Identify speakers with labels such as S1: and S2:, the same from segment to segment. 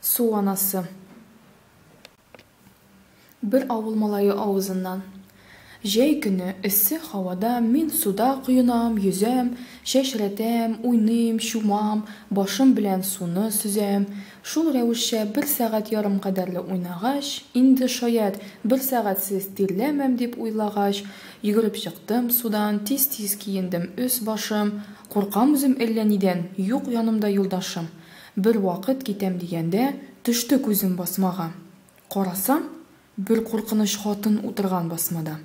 S1: Су анасы. Бер авыл малае авызыннан. Җәй көне, эссе һавада мин суда коенам, йөзәм, чәчрәтәм, уйныйм, чумам, башым белән суны сөзәм. Шул рәвешчә бер сәгать ярым кадәрле уйнагач, инде шаять бер сәгатьсез тирләмәм дип уйлагач, йөгереп чыктым судан, тиз-тиз киендем өс-башым. Куркам үзем әллә нидән, юк янымда юлдашым. Бервакыт китәм дигәндә, төште күзем басмага. Карасам, бер куркыныч хатын утырган басмада.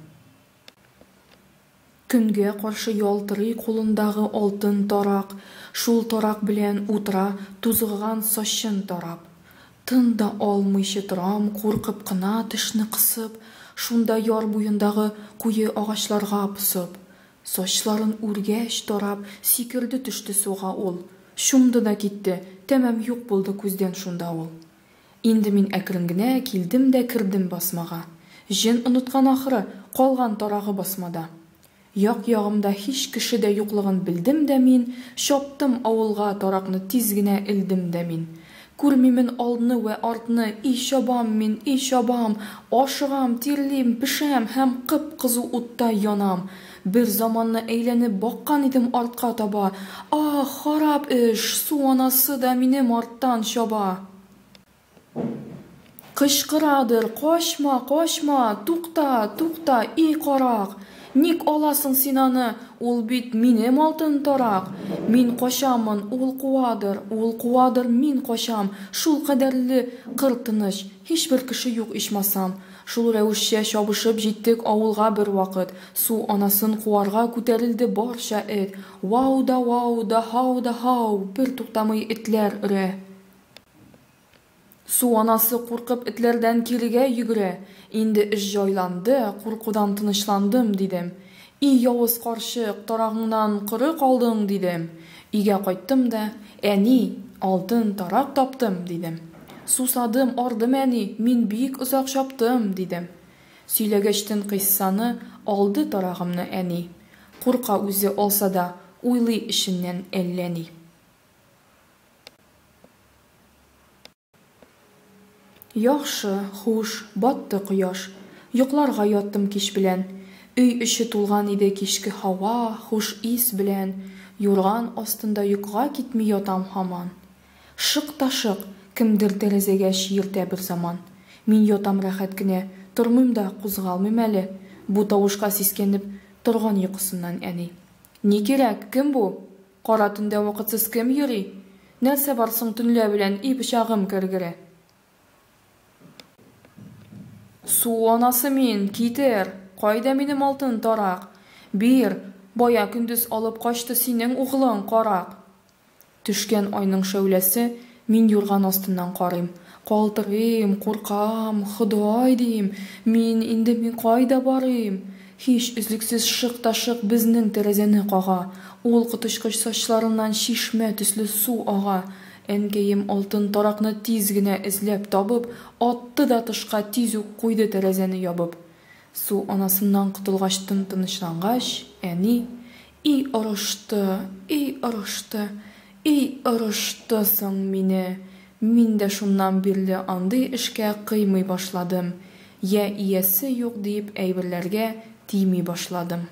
S1: Көнгә каршы ялтырый кулындагы алтын тарак, шул тарак белән утыра тузгыган сачын тарап. Тын да алмыйча торам, куркып кына тешне кысып, шунда яр буендагы куе агачларга посып. Сачларын үргәч тарап, сикерде төште суга ул. Чумды да китте, тәмам юк булды күздән шунда ул. Инде мин әкрен генә килдем дә кердем басмага. Җен оныткан ахры, калган тарагы басмада. Як-ягымда һич кеше дә юклыгын белдем дә мин, чаптым авылга, таракны тиз генә элдем дә мин. Күрмимен алдны вә артны, и чабам мин, и чабам, ашыгам, тирлим, пешәм һәм кып-кызу уттай янам. Бер заманны әйләнеп баккан идем артка таба, ах, харап эш, су анасы да минем арттан чаба. Кычкырадыр, Качма, качма, тукта, тукта, и карак! Ник аласың син аны, ул бит минем алтын тарак! Мин качамын, ул куадыр, ул куадыр, мин качам, шулкадәрле кыр тыныч, һичбер кеше юк ичмасам. Шул рәвешчә чабышып җиттек авылга бервакыт. Су анасын куарга күтәрелде барча эт. Вау да вау да һау да һау, бертуктамый этләр өрә. Су анасы куркып этләрдән кирегә йөгерә. Инде эш җайланды, куркудан тынычландым, дидем. И явыз карчык, тарагыңнан коры калдың, дидем. Өйгә кайттым да, Әни, алтын тарак таптым, дидем. Сусадым, ардым, әни, мин бик озак чаптым, дидем. Сөйләгәчтен кыйссаны, алды тарагымны әни. Курка үзе алса да, уйлый эченнән әллә ни. Яхшы, хуш, батты кояш. Йокларга яттым кич белән. Өй эче тулган иде кичке һава, хуш ис белән. Юрган астында йокыга китми ятам һаман. Шык та шык, кемдер тәрәзәгә чиертә берзаман. Мин ятам рәхәт кенә, тормыйм да, кузгалмыйм әле. Бу тавышка сискәнеп торган йокысыннан әни. Ни кирәк, кем бу? Кара төндә вакытсыз кем йөри? Нәрсә бар соң төнлә белән, и пычагым кергере? Су анасы мин, китер! Кайда минем алтын тарак? Бир, бая көндез алып качты синең углың, карак! Төшкән айның шәүләсе, мин юрган астыннан карыйм. Калтырыйм, куркам, Ходай, дим, мин инде мин кайда барыйм? Һич өзлексез шык та шык безнең тәрәзәне кага. Ул коточкыч сачларыннан чишмә төсле су ага. Әнкәем алтын таракны тиз генә эзләп табып, атты да тышка тиз үк куйды тәрәзәне ябып. Су анасыннан котылгачтын тынычлангач, әни, И орышты, и орышты, и орышты соң мине! Мин дә шуннан бирле андый эшкә кыймый башладым, йә иясе юк диеп әйберләргә тими башладым.